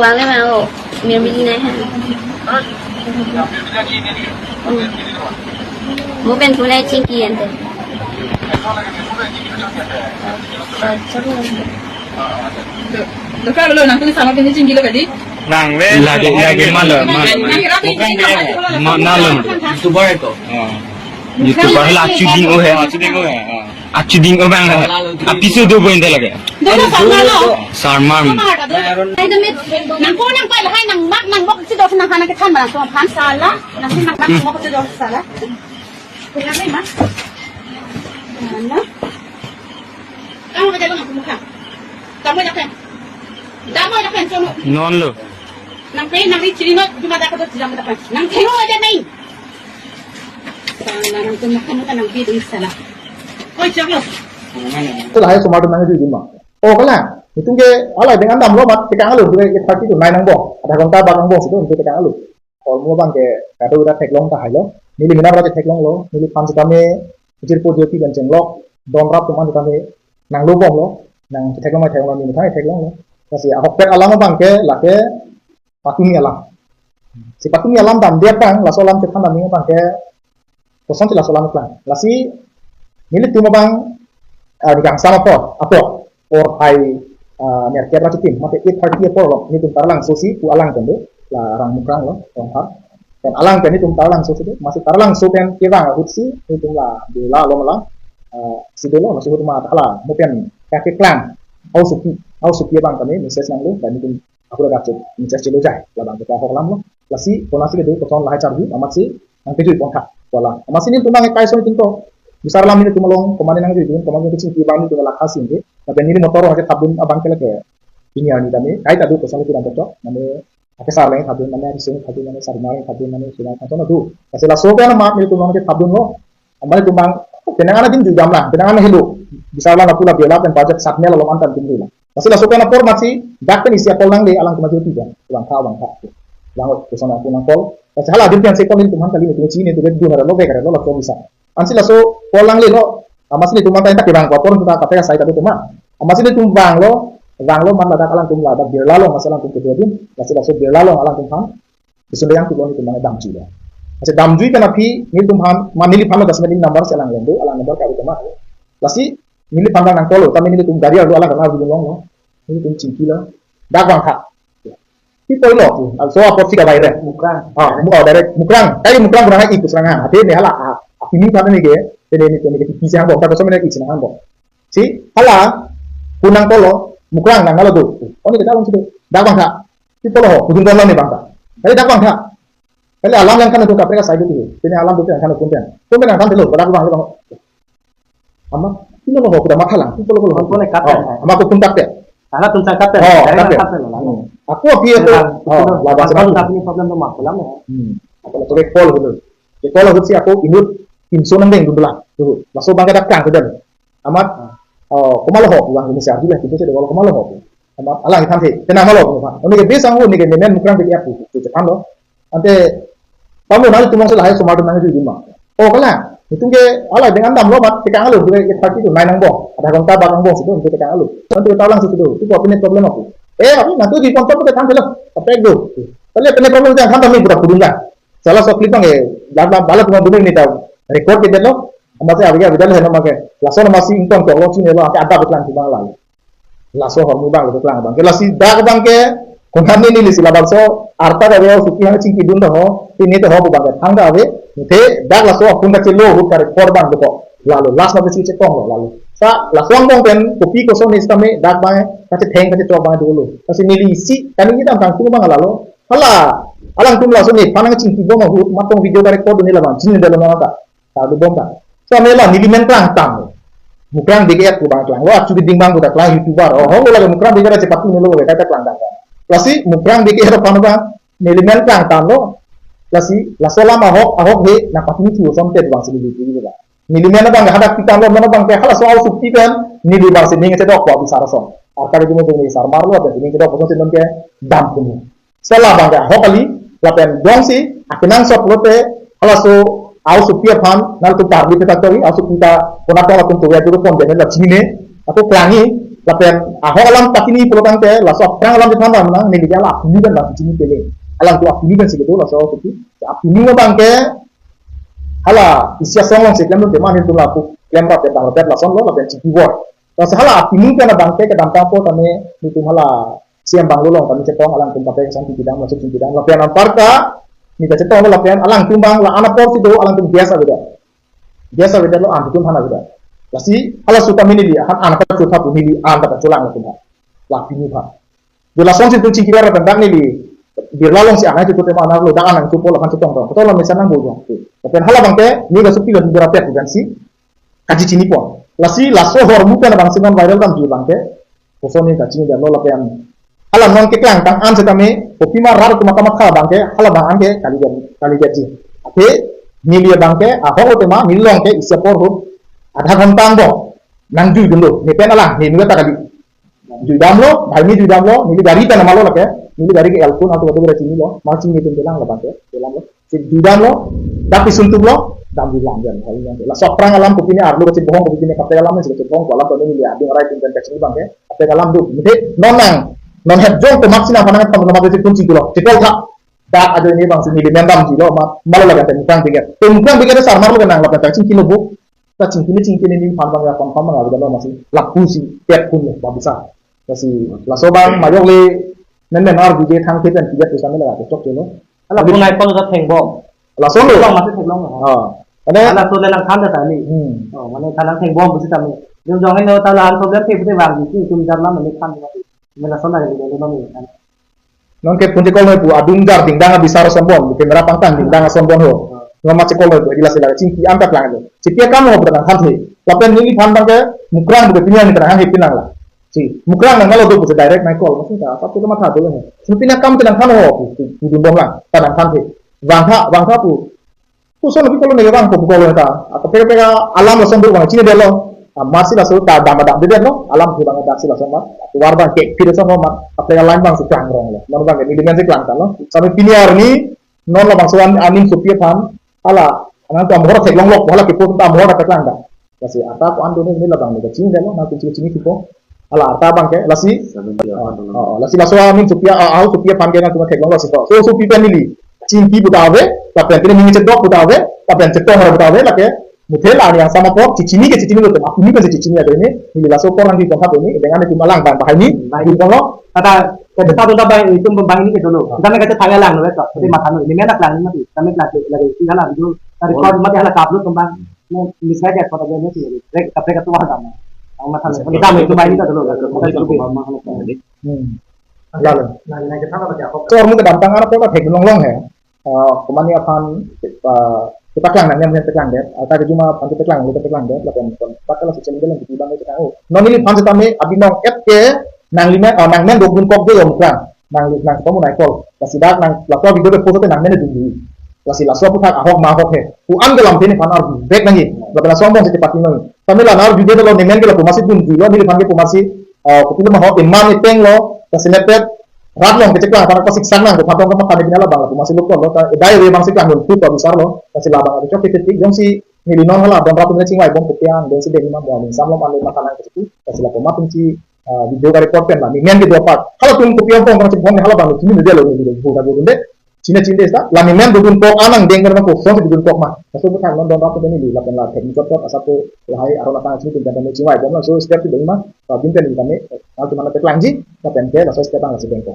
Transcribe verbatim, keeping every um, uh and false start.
Wang ma o, mir bili nai ha. Mo pen punai chingki ante. Dokar lo nang tuni sama pini chingki lo kadi. Nang le lagi lagi malo malo. Nang kira pini chingki lo. Ma nalo. YouTuber to. Oh. YouTuber la chuding o he. Ah, chuding o he. Ah. Achuding o bang. Apiso do boin de lage. Dona sarmar lo. Sarmar. Sarmar ka do. Ai do mit. Nang ko nang pai lahai nang mak nang mok si do nang hana ke than ma nang so phan sala. Nang si nang mak nang mok si do sala. Kena ni ma. Na. Kamu kerja lo nang muka. Kamu dah kan. Kamu dah kan sono. Non lo. Nang pe nang ni chiri not cuma dah kado tidak dah kan. Nang tengok aja main. Sana nang tu makan makan nang bidung sana. Oi, chaklo. Ito lahai osomar atum nangkejui dun ma. O kalang, itum ke alai dengan damlo mat, tekang alo, dua eight thirty to nine angbong, adha ghonta bak angbong si do, itum tekang alo. Hall mo abang ke, kado udah theklong ta hailo, neli mena bra ke theklonglo, neliphan sitame, jirpo jirpi kan chenglok, don rap teman sitame, nanglo bomlo, nang theklong mai theklong, neli mena theklonglo. Lasi ahokpet alam abang ke, lake, patumi alam. Si patumi alam damde abang, laso alam kethan damji abang ke, kosonsi laso alam keklang. Lasi nelitum abang, ah, nikangsam apor, apor, porphai, ah, nerkep ra chitim, mate eight thirty apor lo, nelitum Taralangso si, pu alang pen do, la Rang Mukrang lo, Rongphar. Pen alang pen nelitum Taralangso si do, amatsi Taralangso pen kevang ahut si, nelitum la, do la lo mala, ah, si dolo, lasi ahut ma hala, mo pen, keklang, hausupi, hausupi abang kami, message nanglo, dan nelitum Aku ladak chot, message chelo jai, labang kita ahok alam lo. Lasi, konatsi kedo, koson lahai charju, amatsi, nangkejui pon tha, kolang. Amatsi nelitum nang kai son tingko. Bisar alam nelitum along, komatne nangjui dun, komatne kechingki abang nelitum lakha si ke. Tapi neli motor aja thapdun abang ke lake. Ini ani kami, kai tadu koson nelitum dam kok, nami, ake sar leng thapdun, nami, ake sung thapdun, nami, sarmar leng thapdun, nami, suna thapdun, adu. Lasi laso pen amat nelitum nang thapdun lo. Amat nelitum abang, penang ana din judam lang, penang ana helo. Bisar alam apula belap dan pajak satmel along antan tum lang. Lasi laso pen apor amatsi, dak pen isi a-call nangle alangtum ajo tiga, abang tha, abang tha. Abang oi, koson aku nang-call. Lasi hala adim pen si call nelitum aphan kali nelitum chini tu dun arlo bek arlo laso bisa. Ansi laso call nanglelo, amatsi nelitum aphan ta kevang apor ta kata sai ta teman. Amatsi nelitum vanglo, vanglo amat ladak alangtum ladak birla lo amatsi alangtum kedo dun, lasi laso birla lo alangtum aphan. Isun yang tu nelitum damjuilo. Lasi damjui pen aphi nelitum aphan, ma neliphan lo dasmen number si alang lendo, alang number kado teman. Lasi neliphan nang-call lo, tame nelitum gari arlo alang kana arjulonglo. Nelitum chingkilo. Dak vang tha. Pi poi lo, also apot si kabai re. Mukrang. Ah, mu-, oh, direct Mukrang. Kai Mukrang kurang hai ikus rang ha. Ate ne hala, ah, ah, ini kami ne ke, te ne ne ke, ne ke, pisi hang bom, tapi sama ne isin hang bom. Si, hala, pu nang-call lo, Mukrang nang hala do. Oh, ne kita langsung do. Dak vang tha. Pi polo ho, kudun bom lo ne vang tha. Kali dak vang tha. Kali alam yang kan itu kaprek sai itu. Ini alam itu yang kan itu kan. Itu yang kan itu, dak vang lo. Ama, ini lo ho, kita masalah, itu lo ho. Kone kaprek. Oh, ama aku kontak ya. Karena tuntas kaprek. Oh, dari kaprek. Kaprek lo. Hmm. Aku aphi itu. Kan, oh, itu lah bahasa kan baru. Tapi ini problem tuh mah, pulang ya. Hmm. Aku lagi call gitu. Dia call gitu si aku inut, inso nang deng dulu lah. Dulu. Langsung bangkit datang ke dalam. Amat, oh, komat lo ho, uang ini siap lah, kita sudah kalau komat lo ho. Amat, alang ikan sih, kena malo, ha. Ini ke bisa, ini ke nemen Mukrang ke dia tu, tu cekan lo. Ante, kamu nanti tumang sih lahai osomar atum nangjui dun ma. Oh, kalang, itum ke, ala dengan damlo mat, tekang alo, dua eight thirty to nine angbong, adha ghonta bak angbong si do, itum tekang alo. Nanti kita langsung si do, itu apa ini problem aku? Eh, aku nanti di kontak kita kan lo, apa itu? Tapi apa ini problem yang kan kami pura pudun lah. Salah sokli bang, eh, bla bla bla, cuma dulu ini tahu. Record kita lo, amatsi abang ya, abang lo, nama ke. Langsung nama si ingkon, kalau sini lo, ada ada betul bang lalu. Laso ahormu abang lo keklang abang ke. Lasi dak abang ke, konat ne neli si labangso arta kave, suki hang chingki dun ta ho, pini ta ho pu abang ke thang kave, te dak laso apun kachelo ahut ka-record abang dokok. Lalu last ma besi chetong lo lalu. Sa laso angbong pen kopi koson ne sitame dak abang kachetheng kachechok abang dolo. Lasi neli isi kani kita tang tung abang lalu. Hala, alangtum laso nephan nangchingki bom ahut, matong video ka-record dun ne labang, chini dalo nang ta. Tadu bom ta. So, neli la neli men klang tang. Mukrang B K F pu abang klang. Lo achu biding abang pu ta klang YouTuber. Oh, ho, lo lagi Mukrang B K F si patu nelo lagi kata klang tang. Lasi Mukrang B K F aphan abang neli men klang tang lo. Lasi, laso alam ahok, ahok he, na patu ni thu som te abang si neli tu abang. Neli men abang hadak pitan lo, men abang ke halaso ausupi pen, neli abang si ning chedok ko abisar ason. Arka de mo ni sarmar lo, abang si ning chedok ko si non ke dam pun. Sala abang ke ahok kali, lapen dong si, akenangsot lote, halaso ausupi aphan, nangtum parli peta tori, ausupi ta, konat tong latum tuwe dulu pon dene la chini ne, ako klangi, Lapen ahok alam pakini pulo tangte, laso aphrang alam chethan dam nang, neli ke hala apini pen dam chini pele. Alangtum apini pensi kedo laso kuti. Apini abang ke, hala isi asong alongsi klemdunde ma nelitum lapu klemrap det damrap det lason lo, lapen chingki bor. Laso hala apini pen abang ke kedamtang apot tame nelitum hala C M bungalow along tame chetong, alangtum pape kesan pidam, laso chingkidam, lapen anparta, neli ta chetong lo lapen alangtum abang la-an apor si do, alangtum gas avedet. Gas avedet lo, an atum aphan avedet. Lasi, halaso tame neli, han an apor chotha pu neli, an ta cholang latum aphan. La apini aphan. Jo lasonsi nelitum chingkirap lapen dak neli, Birla alongsi an ai tu tema an lo, dak an nangchopo lapen chetong tong. Koto la mesen nang bojong. Lapen hala abang ke, neli kasu pilo neli rapet bukan si, kachi chinipon. Lasi, laso ahormu pen abang si non viral damji abang ke, koson neli kachini damlo lapen. Hala non keklang tang an setame, kopima rat tu mata matha abang ke, hala abang an ke kali gaji, kali gaji. Ate, neli abang ke, ahok lo tema, neli along ke, isi apor ho, adha ghonta angbong nangjuidunlo, ne pen alang, ne nunga ta kali. Juidamlo, bhai ne juidamlo, neli gari ta namalo lake, neli gari ke Alphard, alto kado kado chinilo, ma chini pen kelang labang ke, kelang lo. Si juidamlo, dak pisun tumlo, damjuilang jan, hal yang. Laso aphrang alam kopine arlo kachebohong, kopine kaprek alam si kachebohong, alam kami neli adung arai pen kachini abang ke, kaprek alam do. Mite, non nang, non het jong komat si nang panang pang nama kesi kunci kulo, cekol tha. Dak ajo ne abang si neli mendamjilo, ma, malo lake Mukrang Brigade. Te Mukrang Brigade sarmar lo kenang, lapen ta chingkilo bo. Ta chingkini chingkini neli aphan abang ya confirm abang avedet lo masi. Lapu si pet pun lo, babisa. Lasi, laso abang majok le, nen nen arju je thang thepen pijat pusame laga chok chelo. Hala pun ai pon ta thengbom. Laso lo. Thengbom masi thengbom. Ah. Ane hala so le lang than ta ni. Hmm. Oh, mane than thengbom pusi tame. Jong jong eno ta la problem the pute bang ji tum jar lam mane than ta. Mane laso na le le mane. Non ke phone call noi pu adung jar dingdang abisar asonbon, camera pangtang dingdang asonbon ho. Non ma call noi pu, ila sila chingki an ta klang lo. Chingki akam ho pu ta nangthanthe. Lapen neliphan abang ke Mukrang pu ke pini arni ta nangthanthe pinang la. Si, Mukrang nang malo do pu direct nang call, maksudnya apa tu matha dulu ni. Sepertinya kam tenang kan ho, pu, pu, pu dun bom lang, ta nangthanthe. Vangtha, vangtha pu. Koson api kolo nege vangpo kolo ta. Atau pega pega alam lason dur abang chinidetlo. Ah, masi laso ta dam dam dedetlo. Alam thu abang dak si lason ma. Tovar abang ke pire son ma. Apega line abang si klang rong lo. Non abang ke neli men si klang tanglo. Sampai pini arni non labangso an aning sopi aphan. Hala, anang tu amhor theklong lok, hala kipu tu amhor ta klang da. Lasi ata ko an done neli labang nege chinidetlo, nang kunci chinithupo. Hala ata abang ke, lasi. Seven zero. Oh, oh, lasi laso aning sopi, ah, ah, sopi aphan ke nangtum theklong lasi to. So, sopi pen neli chingki pu ta ave, lapen pini neli chedok pu ta ave, lapen chetong ra pu ta ave, lake muthe la neli angsam apor, chichini ke chichinilo tema, ini ke chichini ave ni, neli laso apor nangji kontha ave ni, dengan itu malang abang bahai ni, bahai ni. Di kono, kata, kata ta ta bahai, itum bahai ni ke dolo. Ah. Kita mereka cek thang lang lo, betul. Jadi Hmm. Matha no, ini menak lang ni mati, kami lagi, lagi, tinggal lah, itu, record Hmm. Mati hala upload kembang. Mo, misal dia kota dia ni sih, rek, tapi kata wah sama. Ang matha no, kita itu bahai ni ke dolo, kota itu. Hmm. Lalu. Nah, nah, kita apa dia? So, ahormu kedamtang an apor ta theklong long he. Ah, komani aphan, ah, kepaklang nangji, kepaklangdet. Ata kejuma aphan kepaklang, kepaklangdet. Lapen, lapen, bakal social media lang kita bang kita. Oh, non neliphan setame, abinong et ke, nangli men, ah, nangmen dodun kok do yo Mukrang. Nang, nang kamu naik call. Lasi dak nang, laso video de post te nangmen dun di. Lasi laso aputhak ahok ma ahok he. Pu an ke lamthe neliphan arju. Bek nangji. Lapen laso angbong si chepati noi. Tame la nang arju de lo nemen ke lapu masi dun di lo, neliphan ke pu masi, ah, kopi lo ma ho, eman epeng lo, ta sinepet, rat along kecheklang, aphan pasik sang nang, ko phatong ke makan ipin ala abang, lapu masi lo ko lo, ta, edai ave abang si klang dun, tu abisar lo, ta si labang, ave chok titik, jongsi, neli non hala, don ratu neli chingvai bom kopi an, don si deni ma bom, sam lo ma le makan nang kecheklang, ta si lapu ma tum si, ah, video ka record pen la, nemen ke dua part. Halatum kopi an pon, pon si bom, hala abang, chini video lo, video, video, video, video, China chinde sta, la nemen dodun kok anang deng kan ko, son dodun kok ma. Kaso bu thang non don rap deni li, lapen la thek ni kot kot asap ko, lahai aron atang chini tingkan deni chingvai bom laso step tu deni ma, ta bin pen ni kami, hal tu mana peklangji, lapen ke laso step ang laso deng ko.